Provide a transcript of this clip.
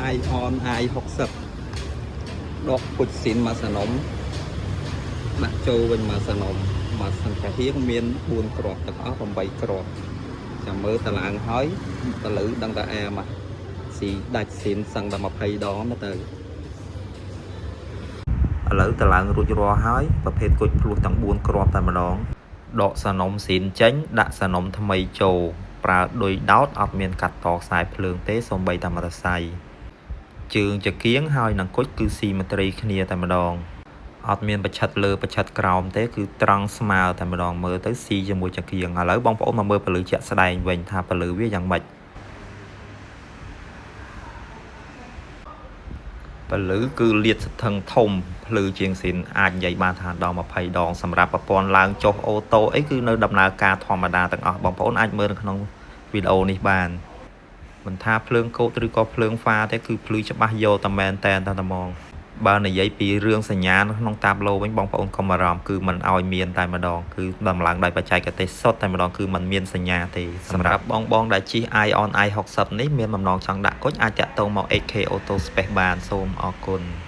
AION i60 ដកគុជស៊ីនមួយសនំដាក់ចូលវិញមួយសនំមួយសង្កហៀងមាន4គ្រាប់ទាំងអស់8គ្រាប់ចាំមើលតឡើងហើយតលើដឹងតែអាមកស៊ីដាច់ស៊ីនសឹងតែ20ដងទៅឥឡូវតឡើងរួចរាល់ហើយប្រភេទគុជភ្លោះទាំង4គ្រាប់តែម្ដងដកសនំស៊ីនចេញដាក់សនំថ្មីចូលប្រើឌុយដោតអត់មានកាត់តខ្សែភ្លើងទេសូម្បីតែមតសៃជើងចង្គៀងហើយនឹងគុជគឺស៊ីម៉េត្រីគ្នាតែម្ដងអត់មានប្រឆិតលើប្រឆិតក្រោមទេគឺត្រង់ស្មើតែម្ដងមើលទៅស៊ីជាមួយចង្គៀងឥឡូវបងប្អូនមកមើលពលឺជាក់ស្ដែងវិញថាពលឺវាយ៉ាងម៉េចពលឺគឺលាតសន្ធឹងធំភ្លឺជាងស៊ីនអាចនិយាយបានថាដល់20ដងសម្រាប់ប្រព័ន្ធឡើងចុះអូតូអីគឺនៅដំណើរការធម្មតាទាំងអស់បងប្អូនអាចមើលនៅក្នុងវីដេអូនេះបានមិនថាភ្លើងកោតឬក៏ភ្លើងហ្វាទេគឺភ្លឺច្បាស់យកតែមែនតែនតែហ្មងបើនិយាយពីរឿងសញ្ញានៅក្នុងតាបឡូវិញបងប្អូនកុំបារម្ភគឺមិនឲ្យមានតែម្ដងគឺដំឡើងដោយបច្ចេកទេសសុទ្ធតែម្ដងគឺមិនមានសញ្ញាទេសម្រាប់បងបងដែលជិះ AION i60 នេះមានបំណងចង់ដាក់គុជអាចតាក់ទងមក HK Auto Space បានសូមអរគុណ។